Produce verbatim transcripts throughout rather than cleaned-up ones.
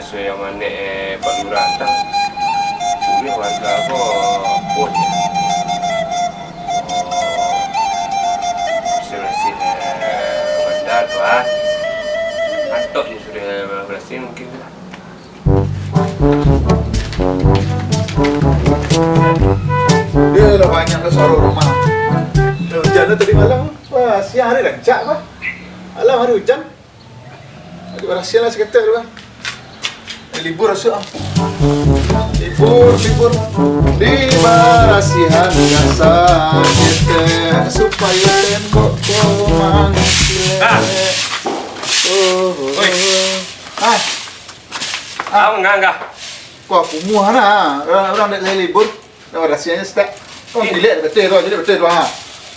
Sudah manek, eh, Pak Lurah tah. Sudah warga ko pun. Sudah sih, eh, bandar tu, ah. Antok je sudah berasih mungkin tu lah. Dia lah banyak lah suara rumah. Hujan tu tadi malam. Wah, siang hari rancak, bah. Malam hari hujan. Barasian lah saketek tu, kan. Eh, libur asuak, ah. Libur, libur. Dibarasian saketek supayo tembok ko mangkilek. Ah. Oh, oh, Oi. Oh. Ah. Ah. Kau enggak, enggak. Wah, kumuah nah. Urang, urang dek lai libur. Nah, barasiannyo saketek. Kau Ih. Pilek betul tu, jadi betul tu, ha.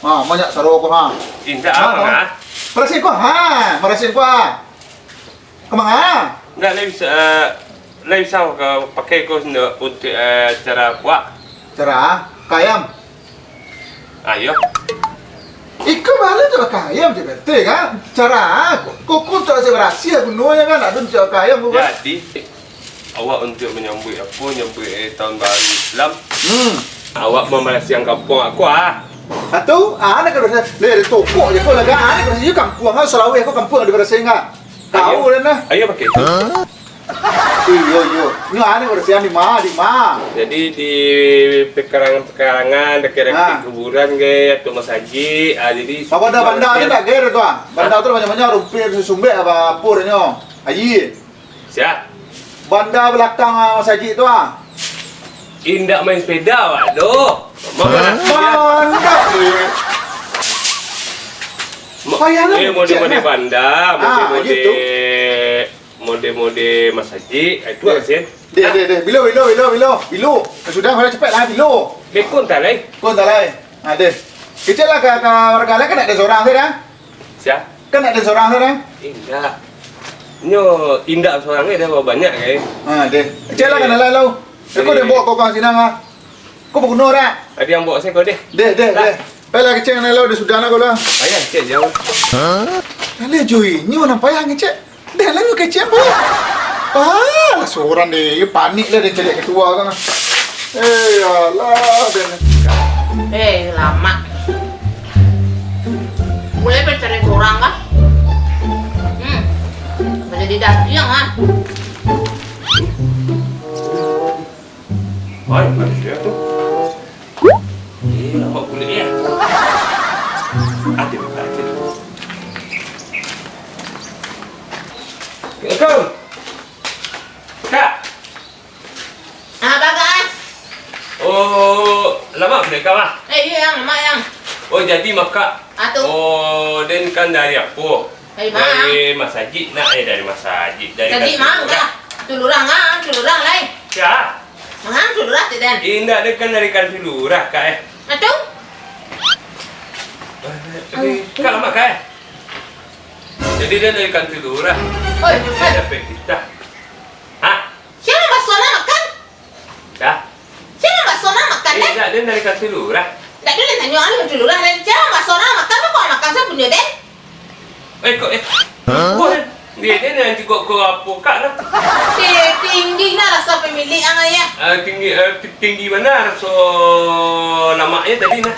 Ha, banyak saro ko, ha. Indak, Ha, abang, ha? Barasian ko, ha. Barasian ko, ha. Ka manga? Indak, lai bisa, eh, lai bisa ka pakai ko sando untuk, eh, cara puak. Cara? Ka ayam? Ah, iyo. Iko bala tu ka ayam je betul, kan? Cara? Koko tu asa barasian gunonyo, kan? Nak tu ka ayam ko, kan? Jadi, Awak untuak manyambuik apo, nyambuik, eh, tahun baru Islam. Hmm. Awak mambarasiahan kampuang aku, ah. Atu, ah, nak kena, leh, tokok je ko lah, kan? Ah, nak kena, iyo kampuang, ah, Salaweh ko kampuang dibarasiahan, kan? Tahu Ayo. Dah, nah. Ayo pakai tu. Iyo, iyo. Nyo, ah, nak barasiahan di ma, di ma. Jadi, di pekarangan-pekarangan, dekat-dekat Ah. kuburan, ge, atau masajik, ah, jadi Apa ada banda tu tak, ge, tu, ah? Banda Hah? Tu banyak-banyak rumput, susumbek, apa, apa dia nyo? Ayi. Sia? Banda balakang, ah, masajik tu, ah. Indak main sepeda, wak, doh. Mama Hah? Banda, eh. Ma-, Payah lah, eh, mode-mode cek, nah. Banda, Ah, mode-mode, gitu. Mode-mode masajik, ah, itu Deh. Lah, Sin. Deh, Hah? Deh, deh. Bilo, bilo, bilo, bilo. Bilo. Sudah, sudah, cepatlah, bilo. Beko entah lai. Ko entah lai. Ah, deh. Kecek lah ka, ka warga lai, kan nak ada sorang tu dah. Sia? Kan nak den sorang tu, kan? Indak. Nyo indak sorang, eh, dah banyak, eh. Ha, deh. Cek lah, eh, kan, lah, lah. Iko eh. Den bawa kau ka sinan, ah. Kau baguno, dak? Ado yang bawa saya kau, deh. Deh, deh, lah. Deh. Pailah kecek nan lo, dah sudah nak kau lah. Payah kecek jauh. Hah? Alah, Jui, nyo nan payah ngecek. Deh, lah nyo kecek, payah. Ah, lah sorang deh. Yo panik lah den caliak ketua kan. Eh, alah, den. Eh, lamak. Mulai pancari sorang kah? Hmm. Manjadi dagiang, ah. Oi, manusia tu. Eh, lamak kulik, eh. Ada, ada. Assalamualaikum. Kak. Ah, Bagas. Oh, lamak buliah, Kak, ah? Eh, iyo, Yang, lamak, Yang. Oh, jadi, Mak, Kak. Ah, tu. Oh, den kan dari apo? Dari ma? Dari masajik, nak, eh, dari masajik, dari Masajik kantua ma, lurah. Kantua lurah, ah, kantua lurah, lai. Sia? Ma, kantua lurah, cek den. Eh, indak, den kan dari kantua lurah, Kak, eh. Ah, tu? Eh, eh, Kak, lamak, Kak, eh? Jadi, den dari kantua lurah. Oi, oi. Dapek titah. Hah? Sia nan basuo nan makan? Dah. Sia nan basuo nan makan, eh? Indak, den dari kantua lurah. Indak, den tanyo anu kantua lurah, den. Sia nan basuo nan makan, kok makan sapunyo, den? Eh, kok, eh. Hah? Kok, eh? Dia, dia nan jugok ko apo, Kak, nah? Eh, tinggi nah raso pemilik ang, ayah. Ah, tinggi, eh, ti-, tinggi bana raso lamaknyo tadi, nah.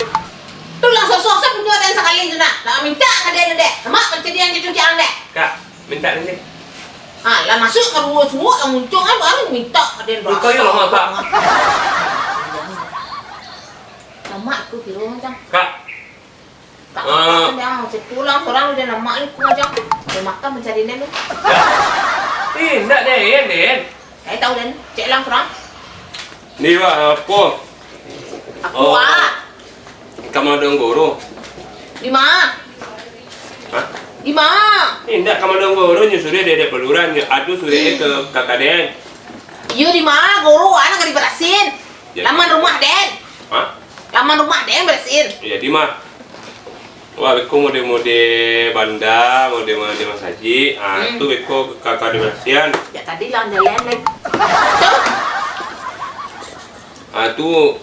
Tu lah sosok sapunyo den sakali tu, nak. Nak mintak ka den, dek. Lamak mancadian cucu ciang, dek. Kak, Mintak ni. Ha, lah masuak ka ruang suok, lah muncuang kan, baru mintak ka den. Bukan yo, lamak, Kak. Lamak tu kiro macam. Kak. Tak Eh. Apa-apa, dia cek pulang sorang, dia lamak ni, ku macam. Dia makan mencari dia ni. Eh, indak, Den, Den. Saya tahu, Den. Cek lang sorang. Ni, Wak, apo? Aku, Oh. Wak. Ka Madang Goro. Di ma? Hah? Di ma? Indak, ka Madang Goro nyo suruah dek, dek Pak Lurah, nyo ado suruah ka, ka kaden. Iyo, di ma? Goro, anak ka dibarasihin. Ya. Laman rumah den. Hah? Laman rumah den barasihin. Iyo, di ma? Wah, beko mode-mode banda, mode-mode masajik. Ah, Hmm. Tu beko ka, ka dibarasihan. Ya, tadi lah jalan, lai. Tu. Ah, tu,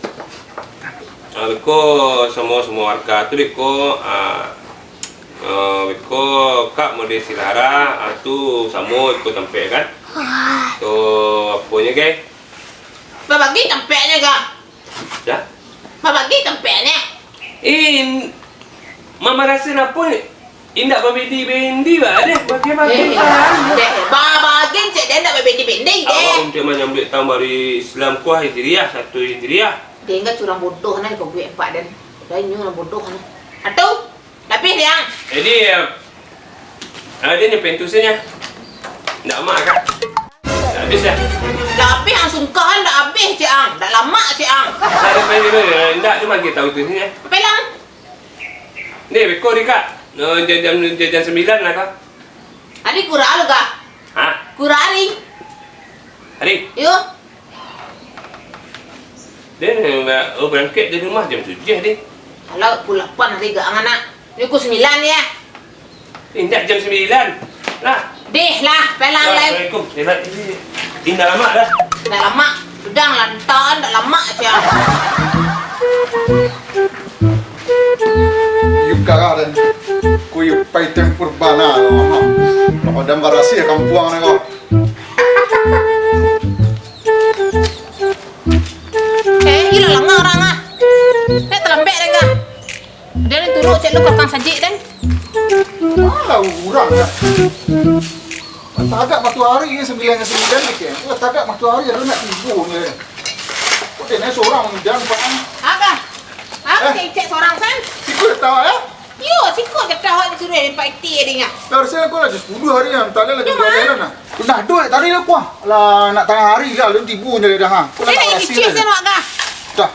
ah, beko samo-samo warga tu beko, ah, ah, beko Kak mode silara, ah, tu samo iko tampek kan? Ah, Oh, aponyo, gai? Babagi tampeknyo, ga? Dah? Babagi tampeknyo. In, Mama rasa napo ni? Indak babendi-bendi, ba, deh, bagi-bagi. Eh, deh, babagi cek deh, indak babendi-bendi, deh. Awak untuk manyambuik tahun baru Islam kuah Hijriah, satu Hijriah. Deh, inggah curang bodoh nah, kau buek empat dan. Dah inyo lah bodoh nah. Atu, lapih, Diang. Jadi, eh, eh, dia ni pentusnya. Ndak amak, Kak. Ndak habis, ya? Lapih ang sungkahan ndak habis, cek ang. Ndak lamak, cek ang. Ndak ada pengen dulu, ya. Ndak, dia bagi tahu tu sini, ya. Pelang. Ni, beko ni, Kak. No, jam, jam, jam, jam sembilan lah, Kak. Ari kurang lu, Kak? Hah? Kurang ari. Ari? Yo. Dia, oh, berangkat dari rumah jam tujuh, deh. Alah, pukul lapan ari, Kak, anak. Ni pukul sembilan, ya. Indak jam sembilan. Lah. Deh lah, pelang lai. Assalamualaikum. Selamat ini. Indak lamak dah. Indak lamak. Sudahlah, entah, indak lamak aja. Iyo kara dan kuyu pai tempur bana, amak. Apo dan barasiah kampuang ni ko. Eh, gilo lah, orang ah. Nek talambek deh, kah? Dia ni turun cek lu kakang sajik, deh. Alah, urang, ya. Tagak matuari ni, sambilan ka sambilan ni, kan. Tagak matuari, lalu nak tibo ni. Kok dia ni sorang, hujan, Pak, kan? Agak. Aku Eh? cek-cek sorang, San. Siku dah tahu, ya? Yo, siko dah tahu disuruh Pak Iti dia dengar. Harusnya aku lah jam sepuluh hari, ya. Entah lah, lagi Cuma? berapa lah, nah. Dah, duit tadi lah, kuah. Lah, nak tangah hari lah, lalu tibo ni dah, ha. Aku lah Dia nak nak orasi kicik lah. San, Wak, kah? Dah.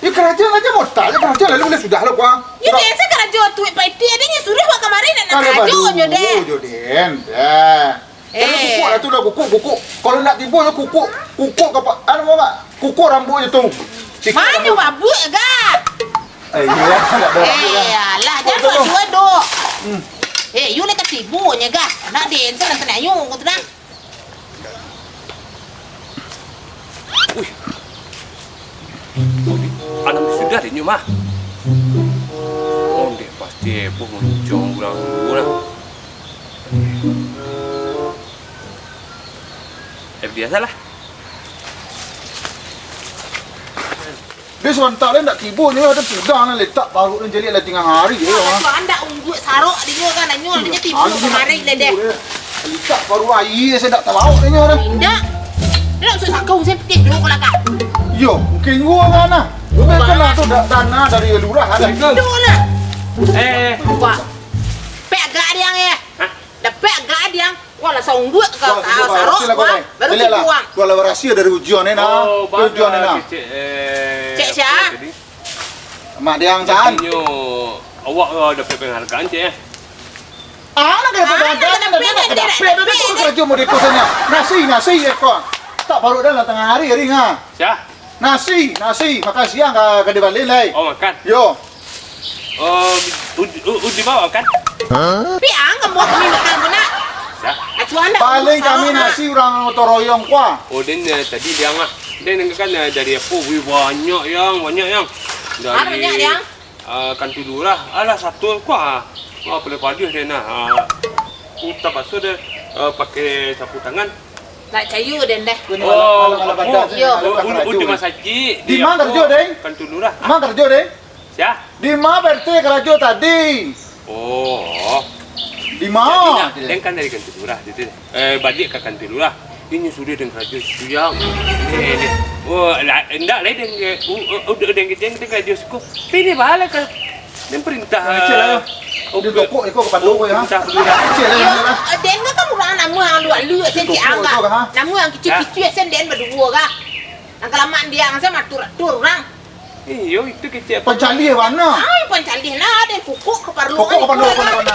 Ya, kerajaan aja modal, kerajaan lalu boleh sudah lah, kuah. Ya, Sudah. biasa karajo tu, Pak Iti, adanya suruh buat kamarin, nak Kada karajo baduo nyo deh. jo, Den. Dah. Kalau Eh. kukuk lah tu lah, kukuk, kukuk. Kalau nak tibo je kukuk, kukuk kapa-, anu, mak, kukuk rambuiknyo tu. Sikit Mana rambuik. babuik, agak? Eh, iya, nak bawa rambuik lah. Eh, alah, Kukuk jangan tu. dua dok. Hmm. Eh, you nak tibo nyo, gah. Nak den, sen nak tenayung, kau tu dah. Wih. Anam sudah deh nyo mah. Ondeh pasti heboh muncung urang dulu lah. Eh, biasalah. Dia serentak dia ndak tibo nyo, ada pudang lah letak paruik dia jeliak lah tengah hari je, Wah, ah. Tuan dak ungguik sarok dia kan, anyo dia tibo Alu dia nak kemarin tibo dah. dia. Letak paruik aia saya ndak tabaok dia nyo dah. Indak. Dia nak susah kau saya pitih dulu kau lakak. Yo, mungkin gua kan nah. Gua kan Bah. kena tu da-, dana dari lurah ada. Assalamualaikum. Dulu lah. Eh, eh. Wah. Pek agak dia, eh. Hah? Dapek agak dia. Wah, lah saungguak ka, Wah, ka sungguak sarok, barasi lah kau, wah, eh. baru Celiak lah. tibuang. Wah, lah barasi dari ujuan ni, nah. Oh, Ke ujuan ni, bana nah. kecek, eh, Cek sia? apa tadi? Mak dia yang San. Katanya, awak lah dapat penghargaan, cek, eh. Ah, nak kena Ah, penghargaan, nak kena nak kena penghargaan, kena nak penghargaan, kena nak kena penghargaan. kerja model kau sana. Nasi, nasi, ya, kau. Tak baru dah lah tengah hari, hari, ha. Sia? Nasi, nasi, makan siang ka, ka di Balen lai. Oh, makan? Yo. Oh, uji, u-, uji bawa kan? Piang kamu kami makan tu nak. Dah. Acuan dah. Paling kami nasi urang gotong royong kuah. Oh, den, eh, tadi dia ngah. Den kan, eh, dari apa? Wih, banyak yang, banyak yang. Dari, Ah, banyak yang. ah, kantor lurah. Alah, satu kuah. Wah, paling paduh dia nah. Ah, ku terpaksa dia, eh, pakai sapu tangan. Nak cayu den dah. Ini Oh, malam, malam oh, badan, Yo. malam oh, badan un-, kerja. untuk masakit. Di Di mana apa? kerja, Deng? Kantor lurah. Mana kerja, Deng? Sia? Di mana P R T karajo tadi? Oh. Di ma? Jadi, nah, den kan dari kantor lurah, gitu. Eh, balik ka kantor lurah. Inyo suruh den karajo siang. Ni, ni. Oh, lah, indak lai den, eh, u-, u-, udah den, den, den karajo siko. Tapi ni bala ka, den perintah, Kecil lah, yo. eh, Dia dokok iko kepala ko, ya. perintah lurah. Kecil lah, Yo, kecil lah. eh, den kan urang nama yang luak-luak, sen Dokok cik angah. iko, ha? Nama yang kicik-kicik, sen den baduo, kah? Yang kelamaan dia, sen matur-atur urang. Iyo, itu kecek apa? Pancalih bana. Ai, pancalih nah, ada kukuk ka parlu. Kukuk ka parlu, kukuk ka parlu.